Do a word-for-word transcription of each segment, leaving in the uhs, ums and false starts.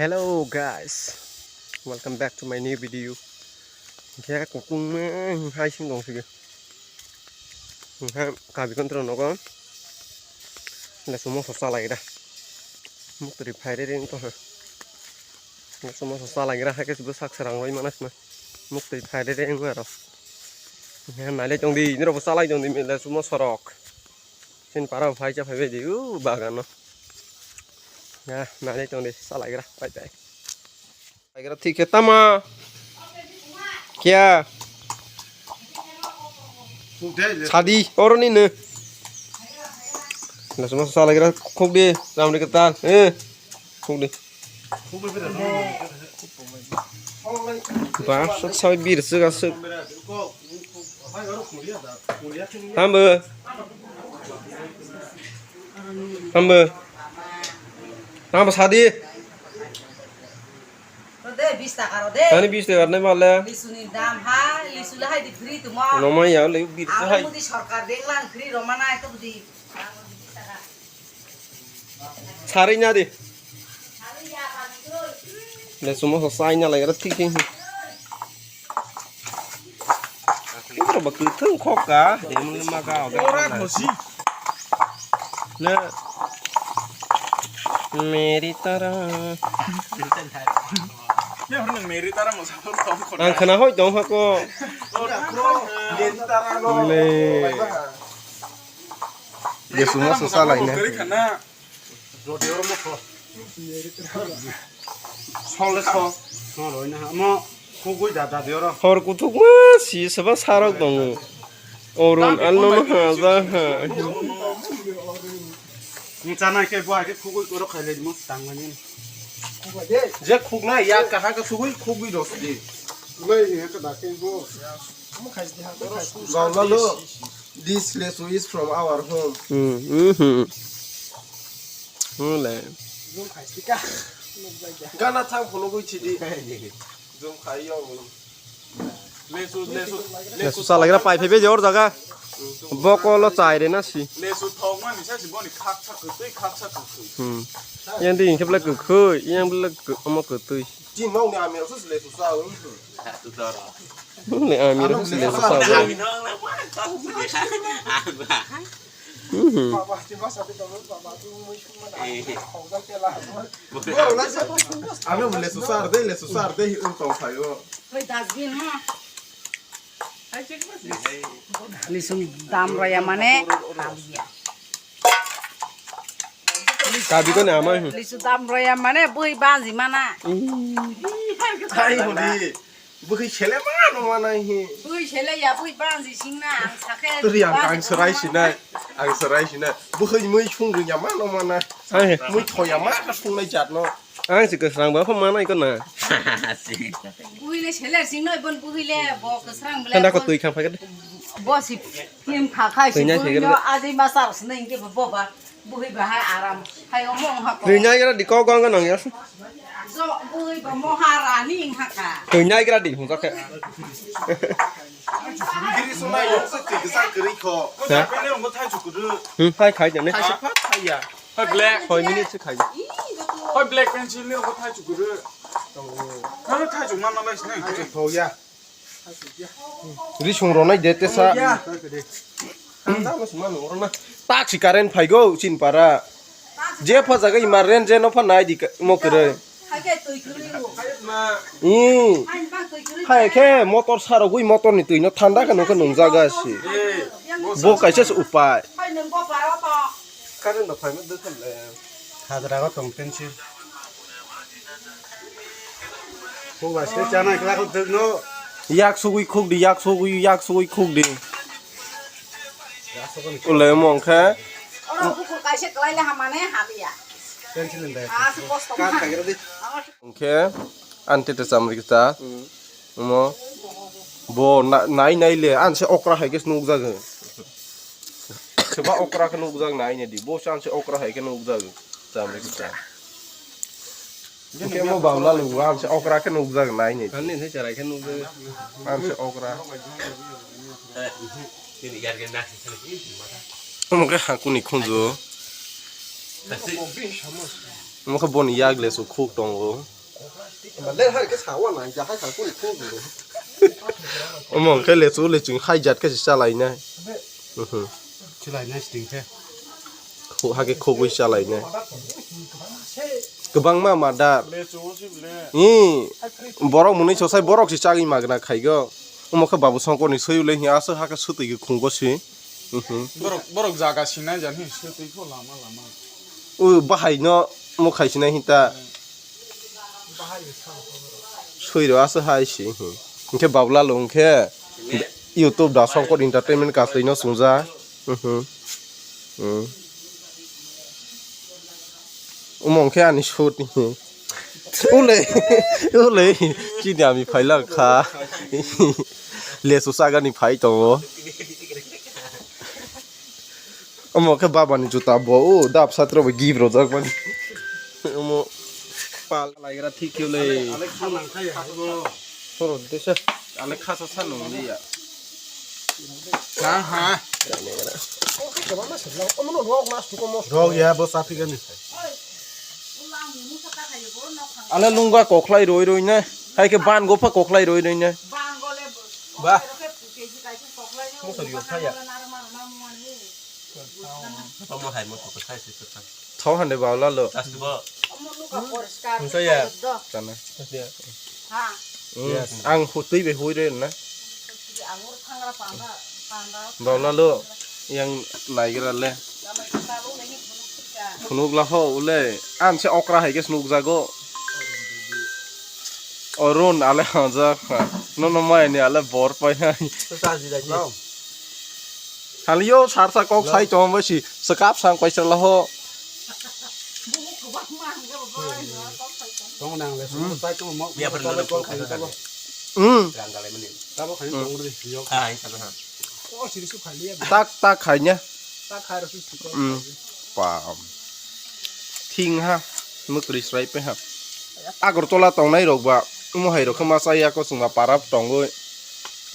Hello guys, welcome back to my new video. Khe kutung me hai sing dong sige. Khe kabi kontro nogo. Lesu moso salai da. Mukri phaire ring to ha. Lesu moso salai gra ha ke bo sak sarang roi manas na. Mukri phaire ring aro. Khe nai le tong di, niro bo salai tong di, lesu moso rok. Sin para phai cha phai di u bagan no. Ya, nai le tong di, salai gra, bye bye. Tigra thik khe tama. Kya? Sadi, oro ni ne. Lesu moso salai gra, khuk di, ram ri ketan. Eh, khuk di. Ba, suk sawi bir suk asuk. Tambo. Tambo. Tambo sadi. Rode, bis taka rode. Ani bis taka rode male. Lisu ni dam ha, lisu le hai di free tumo. Nomai ya, le bir se hai. Ang mudi sarkar denglang free romana itu budi. Sari nya di. Lesu moso sai nya lai ra thik thik. Ura ba kwthwng khok ka, emon ma ka. Ora khosi. Na. Meri tara. Ya, orang Meri tara mo sabun tong khona. Ang khana hoi tong ha ko. Ora, bro. Meri tara lo. Le. Lesu moso salai ne. Roti oro mo kho. Sol le so. Sol roi na mo khugui da da de oro. Hor kuthuk ma si saba sarok tongo. Orun alno ma ha ja ha. Mo chana ke bo ake khugui oro khaile mo tang mani. Je khugna ya kaha ka khugui khugui dos de. Lai ne ka da ke bo. Mo khai de ha. Gaulalo. This lesu is from our home. Hmm, hmm. Hole. Gana thang phunugwi chidi. Jum khai yo. Lesu, lesu, lesu salagra pai phebe jor jaga. Bokolo chai re na si. Lesu thok mani sa si boni khak sak tei khak sak tei. Hmm. Yang di ingkhe bla kwkhwi, yang bla omo kwtwi. Chin nokni amir sus lesu sa. Ni amir sus lesu sa. Mhm. Ano lesu sar de, lesu sar de, tong phaio. Oi, dustbin, ha. Lisung dam raya mane, kabi ko ni amai. Lisu dam raya mane, bui banji mana. Ai hodi. Bwkhi sele ma no manai hi. Bwkhi sele ya, bwkhi banji singna, ang sakhe. Turi ang, ang serai sinai. Ang serai sinai. Bwkhi mui sung ri ya ma no mana. Ai. Mui tho ya ma ka sungnai jat no. Ang si kwsrang ba kho manai ko na. Bwkhi le sele singno bon bwkhi le bo kwsrang bele. Tanda ko twi khang phai ka de. Bo si phim kha khai si bwkhi no ajai ma sar sinai ke bo ba. Bwkhi bahai aram. Hai omo wngkha ko. Rinai gra di kok gong nang ya. Jo bwkhi ba moharani wngkha ka. Rinai gra di hung khe. Giri sunai yong se ti gisa giri kho. Ha? Hmm, hai khai jane. Hai se phat khai ya. Hai black. Soi minute se khai. Hai black pencil ni rong thai chukuru. Hai thai chuk man man lai sinai. Thai chuk thau ya. Risung ronai de tesa. Taksi current phaigo chin para. Je pha jaga ima ren je no pha nai di mo kwrwi. Hmm. Hai khe motor sarogwi motor ni twi no thanda khe nungkhe nungjaga si. Bo kaisa se upai. Current da phaima dwkham le. Hagra go tong tensi. Khuk bai se chana kla khuk dwk no. Yak sugui khuk di, yak sugui, yak sugui khuk di. Ule mong khe. Oro bukur kaisa kwlai le hamane haliya. Tensi lindai. Ah, se kosto. Ka khagira di. Hwnkhe, ang tete chamri kisa. Hmm. Omo. Bo na-, nai nai le, ang se okra hai khe nukjagwi. Seba okra khe nukjak nai ne di. Bo se ang se okra hai khe nukjagwi. Chamri kisa. Hwnkhe mo bawla lugo, ang se okra khe nukjak nai ne di. Ani se cherai khe nukjagwi. Ang se okra. Omo khe hakuni khunju. Omo khe boni yak lesu khuk tongo. Omo khe lesu leching hai jat khe se chalainai. Mhm. Khuk, hakhe khugwi chalainai. Kwbangma madar. Borok mwnwi sosai borok se chagwi magna khaigo. Omo khe Babu Songkorni soywi le hiya aswk hakhe swtwi khungo se. Mhm. Borok, borok jaga sinai jani, swtwi kho lama lama. O bahai no mo khai sinai hinta. Sui ro aswk hai si. Mhm. Hinkhe Babulalo hinkhe YouTube da Songkor Entertainment kasui no sungja. Mhm. Mhm. Omo hinkhe ani shoot ni. Ule, ule, chini ami phailak kha. Lesu sagani phai tongo. Omo khe babani juta bo, o dap satro bo gift rojak mani. Omo pal laigra thik khe le. Horo desa. Ale khasa sa nung liya. Ha, ha. Rok ya, bo sapi gani. Ale lungga kokhlai roi roi ne. Hai khe ban gopha kokhlai roi roi ne. Ba. Musa yo thaya. Tamo hai mo kokhlai si sa. Thau hande Babulalo. Musa ya. Chana. Yes. Ang hutui be hui re na. Babulalo yang naigra le. Phunuk la ho ule. An se okra hai ke snuk jago. Orun ale haja. No no mai ni ale bor pai hai. Haliyo sarsa kok sai tong ba si. Sekap sang pai sala ho. Tong nang le. Biya pernah ada kok. Hmm. Rang galai mani. Tabo khai tong ri. Yok. Ah, ini sama. Tak, tak khaina. Tak khai rw si. Hmm. Pam. Thing ha. Mukri srai pe ha. Agartala tongnai rok ba. Omo hai rok khe ma chaya ko chwng ba parap tongwi.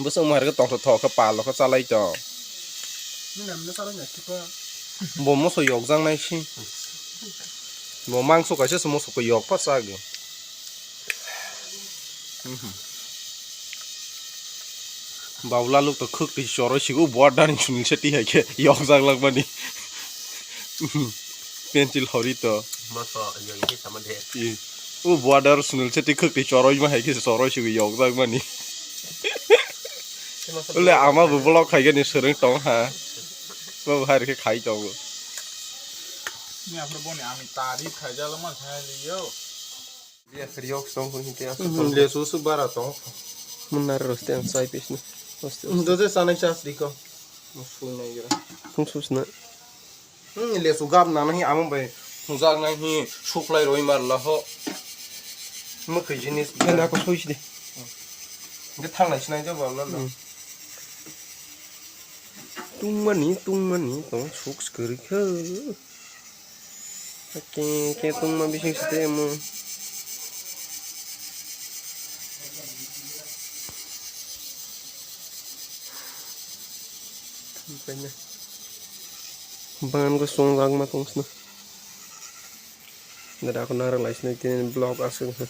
Bwswk omo hai rok tong thok khe pal rok khe chalai tong. Bo moso yokjak nai si. Bo mangso kaisa se moso khe yok pa chagwi. Babulalo to khwk twi choroi sigo, bo adani Sunil Shetty hai khe yokjak lakmani. Pencil hori to. Moso, yang ini sama deh. I. O bo adar Sunil Shetty khwk twi choroi ma hai khe choroi sigo yokjak mani. Ule ama bo vlog khai gani swrwng tong ha. Bo hai khe khai tongo. Ni aphuru boni ami tari khaijalo ma khai liyo. Lesu su bara tong. Munar roste ang sai pis ni. Roste. Doje sanai chas diko. Mo sui nai gira. Phung sus na. Hmm, lesu gap na nahi amo bai. Phungjak nai hi suklai roi mar la ho. Mo khe jinis. Kena ko sui si de. Ge thang nai sinai jo ba la. Tungmani, tungmani tong suk skori khe. Khe, khe tongma bising site mo. Bangan ko song rang ma tong sna. Dada ko nara lai sna tini block aswk.